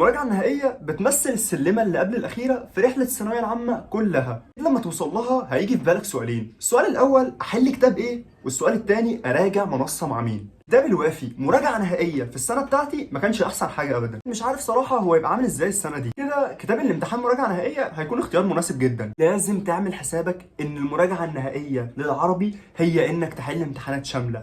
المراجعة النهائية بتمثل السلمه اللي قبل الاخيرة في رحله الثانوية العامة كلها. لما توصل لها هيجي في بالك سؤالين، السؤال الاول احل كتاب ايه، والسؤال الثاني اراجع منصة مع مين. كتاب الوافي مراجعه نهائية في السنة بتاعتي ما كانش احسن حاجة ابدا، مش عارف صراحة هو يبقى عامل ازاي السنة دي. كده كتاب الامتحان مراجعه نهائية هيكون اختيار مناسب جدا. لازم تعمل حسابك ان المراجعة النهائية للعربي هي انك تحل امتحانات شاملة،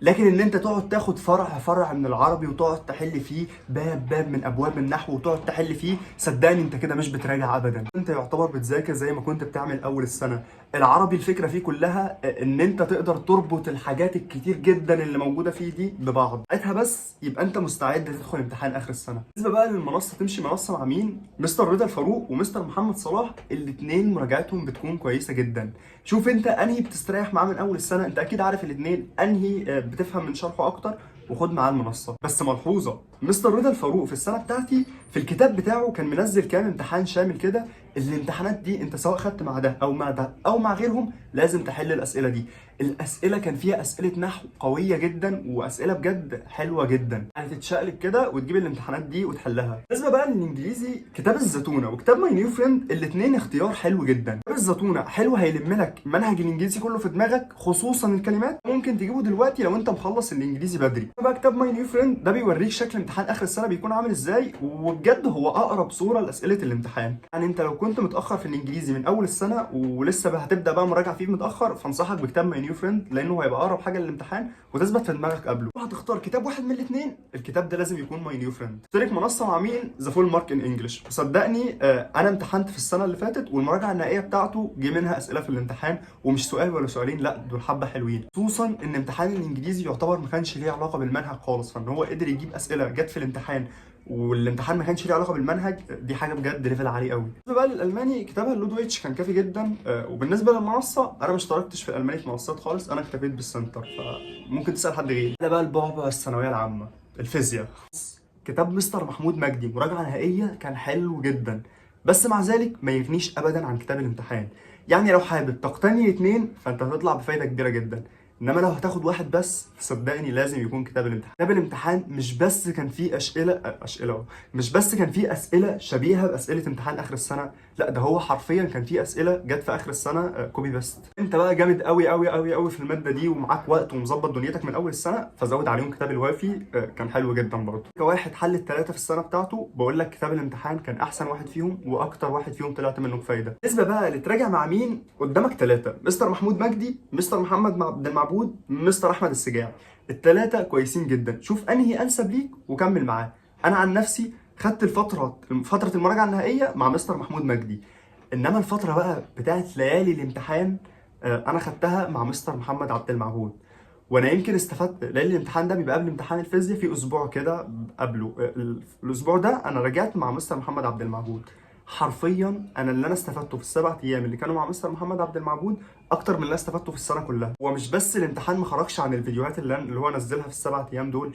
لكن ان انت تقعد تاخد فرع فرع من العربي وتقعد تحل فيه باب باب من ابواب النحو وتقعد تحل فيه، صدقني انت كده مش بتراجع ابدا. انت يعتبر بتذاكر زي ما كنت بتعمل اول السنة. العربي الفكرة فيه كلها ان انت تقدر تربط الحاجات الكتير جدا اللي موجودة فيه دي ببعض ساعتها، بس يبقى انت مستعد تدخل امتحان اخر السنة. بالنسبة بقى للمنصه، تمشي منصة مع مين؟ مستر رضا الفاروق ومستر محمد صلاح، الاثنين مراجعتهم بتكون كويسة جدا. شوف انت انهي بتستريح معاه من اول السنة، انت اكيد عارف الاثنين انهي بتفهم من شرحه اكتر، وخد معاه المنصة. بس ملحوظة، مستر رضا الفاروق في السنة بتاعتي في الكتاب بتاعه كان منزل كام امتحان شامل كده. الامتحانات دي انت سواء خدت مع ده او مع ده او مع غيرهم لازم تحل الاسئلة دي. الاسئلة كان فيها اسئلة نحو قوية جدا واسئلة بجد حلوة جدا، يعني تتشقلب كده وتجيب الامتحانات دي وتحلها. بالنسبة بقى للانجليزي، كتاب الزتونه وكتاب My New Friend الاثنين اختيار حلو جدا. كتاب الزتونه حلو، هيلم لك منهج الانجليزي كله في دماغك خصوصا الكلمات، ممكن تجيبه دلوقتي لو انت مخلص الانجليزي بدري. بقى كتاب My New Friend ده بيوريك شكل امتحان اخر السنة بيكون عامل ازاي، وبجد هو اقرب صوره لاسئلة الامتحان. يعني انت لو كنت متاخر في الانجليزي من اول السنة ولسه بقى هتبدا بقى مراجعه فيه متاخر، فانصحك بكتاب My New Friend لانه هيبقى اقرب حاجة للامتحان وتثبت في دماغك قبله. وهتختار كتاب واحد من الاثنين، الكتاب ده لازم يكون My New Friend. اشترك منصة مع مين؟ The Full Mark in English. وصدقني انا امتحنت في السنة اللي فاتت والمراجعه النهائية بتاعته جه منها اسئلة في الامتحان، ومش سؤال ولا سؤالين، لا دول حبه حلوين. خصوصا ان امتحان الانجليزي يعتبر ما كانش ليه علاقة بالمنهج خالص، فان هو قدر يجيب اسئلة جت في الامتحان والامتحان ما كانش ليه علاقة بالمنهج، دي حاجة بجد level عالي قوي. بالنسبة بقى للالماني، كتاب Hello Deutsch كان كافي جدا. وبالنسبة للمنصه، انا ما اشتركتش في الالماني في منصات خالص، انا اكتفيت بالسنتر، فممكن تسال حد غيري. ده بقى البعبع الثانوية العامة، الفيزياء. كتاب مستر محمود مجدي مراجعه نهائية كان حلو جدا، بس مع ذلك ما يغنيش ابدا عن كتاب الامتحان. يعني لو حابب تقتني اتنين فانت هتطلع بفايده كبيرة جدا، انما لو هتاخد واحد بس صدقني لازم يكون كتاب الامتحان. كتاب الامتحان مش بس كان فيه اسئلة، مش بس كان فيه اسئلة شبيهه باسئلة امتحان اخر السنه، لا ده هو حرفيا كان فيه اسئلة جت في اخر السنة copy paste. انت بقى جامد قوي قوي قوي قوي في المادة دي ومعاك وقت ومظبط دنيتك من اول السنه، فزود عليهم كتاب الوافي، كان حلو جدا برضه. كواحد حل الثلاثة في السنة بتاعته، بقول لك كتاب الامتحان كان احسن واحد فيهم واكتر واحد فيهم طلعت منه بفايده. بالنسبة بقى لتراجع مع مين، قدامك ثلاثه: مستر محمود مجدي، مستر محمد عبد المعبود، مستر احمد السجاعي. الثلاثة كويسين جدا، شوف انهي انسب ليك وكمل معاه. انا عن نفسي خدت الفترة فترة المراجعة النهائية مع مستر محمود مجدي، انما الفترة بقى بتاعت ليالي الامتحان انا خدتها مع مستر محمد عبد المعبود. وانا يمكن استفدت ليالي الامتحان ده بيبقى قبل امتحان الفيزياء في اسبوع كده قبله، الاسبوع ده انا رجعت مع مستر محمد عبد المعبود. حرفيا انا اللي انا استفدته في ال7 ايام اللي كانوا مع مستر محمد عبد المعبود اكتر من اللي انا استفدته في السنة كلها. ومش بس الامتحان ما خرجش عن الفيديوهات اللي هو نزلها في ال7 ايام دول.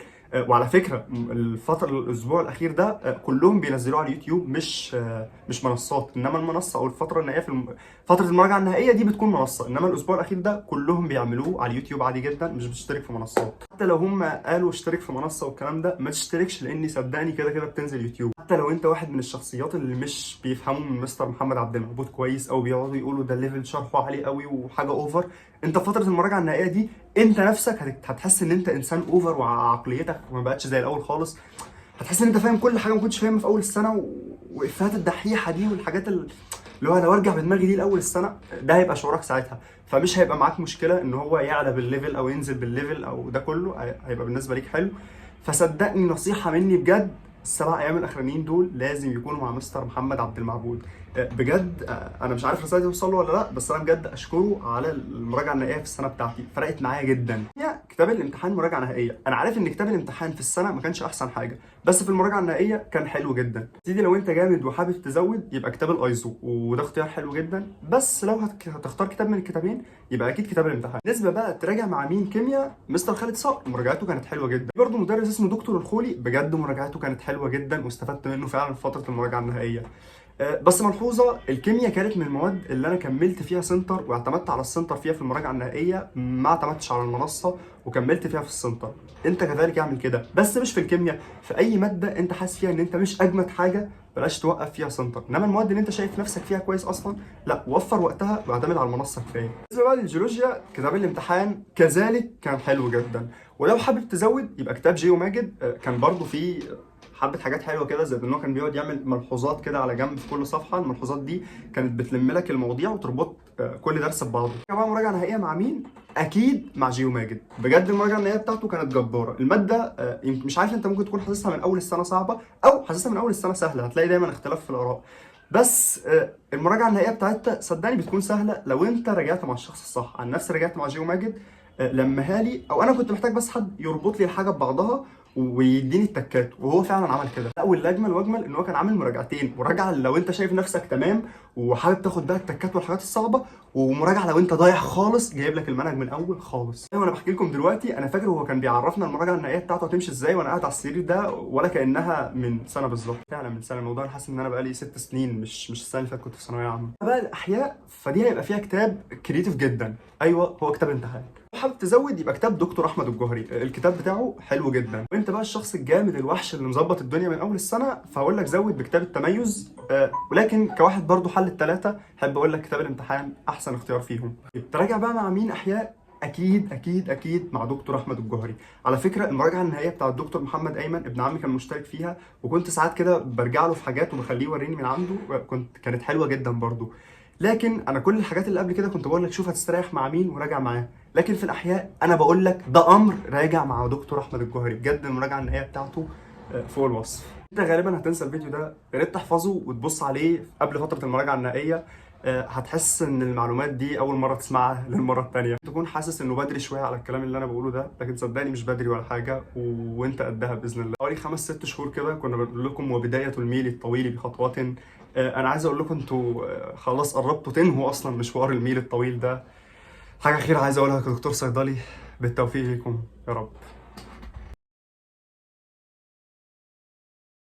وعلى فكرة الفترة الاسبوع الاخير ده كلهم بينزلوه على اليوتيوب، مش منصات. انما المنصة او الفترة النهائية في فترة المراجعة النهائية دي بتكون منصه، انما الاسبوع الاخير ده كلهم بيعملوه على اليوتيوب عادي جدا، مش بتشترك في منصات. حتى لو هم قالوا اشترك في منصة والكلام ده، ما تشتركش، لاني صدقني كده كده بتنزل يوتيوب. حتى لو انت واحد من الشخصيات اللي مش بيفهموا من مستر محمد عبد المعبود كويس او بيقعدوا يقولوا ده level شرحه عالي قوي وحاجه over، انت في فترة المراجعة النهائية دي انت نفسك هتحس ان انت انسان over وعقليتك ما بقتش زي الاول خالص. هتحس ان انت فاهم كل حاجة ما كنتش فاهمها في اول السنة وافيهات الدحيحة دي والحاجات اللي هو لو ارجع بدماغي دي لاول السنه، ده هيبقى شعورك ساعتها. فمش هيبقى معاك مشكلة ان هو يعلى بال level او ينزل بال level او ده كله هيبقى بالنسبة ليك حلو. فصدقني نصيحة مني بجد، ال7 ايام الاخرانيين دول لازم يكونوا مع مستر محمد عبد المعبود. بجد انا مش عارف رسالتي توصل له ولا لا، بس انا بجد اشكره على المراجعة النهائية في السنة بتاعتي، فرقت معايا جدا. يا كتاب الامتحان مراجعه نهائيه، انا عارف ان كتاب الامتحان في السنة ما كانش احسن حاجه، بس في المراجعة النهائية كان حلو جدا. سيدي لو انت جامد وحابب تزود يبقى كتاب الايزو، وده اختيار حلو جدا. بس لو هتختار كتاب من الكتابين يبقى اكيد كتاب الامتحان. بالنسبة بقى تراجع مع مين كيمياء، مستر خالد صقر مراجعته كانت حلوة جدا. برضه مدرس اسمه دكتور الخولي بجد مراجعته كانت حلوة جدا واستفدت منه فعلا في فترة المراجعة النهائية. بس ملحوظة، الكيمياء كانت من المواد اللي انا كملت فيها سنتر واعتمدت على السنتر فيها في المراجعة النهائية، ما اعتمدتش على المنصة وكملت فيها في السنتر. انت كذلك اعمل كده، بس مش في الكيمياء، في اي مادة انت حاسس فيها ان انت مش اجمد حاجة بلاش توقف فيها سنتر، انما المواد اللي انت شايف نفسك فيها كويس اصلا لا، وفر وقتها واعتمد على المنصة كفاية. بالنسبة بقى للجيولوجيا، كتاب الامتحان كذلك كان حلو جدا، ولو حابب تزود يبقى كتاب جيو ماجد كان برضو فيه حبه حاجات حلوة كده، زي ان هو كان بيقعد يعمل ملحوظات كده على جنب في كل صفحة، الملحوظات دي كانت بتلم لك المواضيع وتربط كل درس ببعضه. بقى مراجعه نهائية مع مين؟ اكيد مع جيو ماجد. بجد المراجعة النهائية بتاعته كانت جبارة. المادة مش عارف انت ممكن تكون حاسسها من اول السنة صعبة او حاسسها من اول السنة سهلة، هتلاقي دايما اختلاف في الاراء، بس المراجعة النهائية بتاعتها صدقني بتكون سهلة لو انت راجعت مع الشخص الصح. عن نفسي رجعت مع جيو ماجد، لمها لي، او انا كنت محتاج بس حد يربط لي الحاجة ببعضها ويديني التكات، وهو فعلا عمل كده. لا، والاجمل واجمل ان هو كان عامل مراجعتين، مراجعه لو انت شايف نفسك تمام وحابب تاخد بقى التكات والحاجات الصعبة، ومراجعة لو انت ضايع خالص جايب لك المنهج من الاول خالص. وانا بحكي لكم دلوقتي انا فاكر هو كان بيعرفنا المراجعة النهائية بتاعته هتمشي ازاي وانا قاعد على السرير ده، ولا كانها من سنة بالظبط، فعلا من سنة. الموضوع انا حاسس ان انا بقالي 6 سنين، مش السنة اللي فاتت كنت في ثانوية عامة. بقى الاحياء فدي هيبقى فيها كتاب creative جدا، ايوه هو كتاب الامتحان. حابب تزود يبقى كتاب دكتور احمد الجوهري، الكتاب بتاعه حلو جدا. وانت بقى الشخص الجامد الوحش اللي مظبط الدنيا من اول السنة، فهقول لك زود بكتاب التميز، ولكن كواحد برضو حل الثلاثة احب اقول لك كتاب الامتحان احسن اختيار فيهم. تراجع بقى مع مين احياء؟ اكيد اكيد اكيد مع دكتور احمد الجوهري. على فكرة المراجعة النهائية بتاع الدكتور محمد ايمن ابن عمي كان مشترك فيها، وكنت ساعات كده برجع له في حاجات وبخليه يوريني من عنده، كانت حلوة جدا برضو. لكن انا كل الحاجات اللي قبل كده كنت بقول لك شوف هتستريح مع مين وراجع معاه، لكن في الاحياء انا بقول لك ده امر، راجع مع دكتور احمد الجوهري. بجد المراجعة النهائية بتاعته فوق الوصف. انت غالبا هتنسى الفيديو ده، يا ريت تحفظه وتبص عليه قبل فترة المراجعة النهائية، هتحس ان المعلومات دي اول مرة تسمعها للمرة الثانية. تكون حاسس انه بدري شوية على الكلام اللي انا بقوله ده، لكن صدقني مش بدري ولا حاجة، وانت قدها باذن الله. حوالي 5 6 شهور كده كنا بنقول لكم وبداية الميل الطويل بخطوات. انا عايز اقول لكم انتوا خلاص قربتوا تنهوا اصلا مشوار الميل الطويل ده. حاجة اخيرة عايز اقولها كدكتور صيدلي، بالتوفيق لكم يا رب.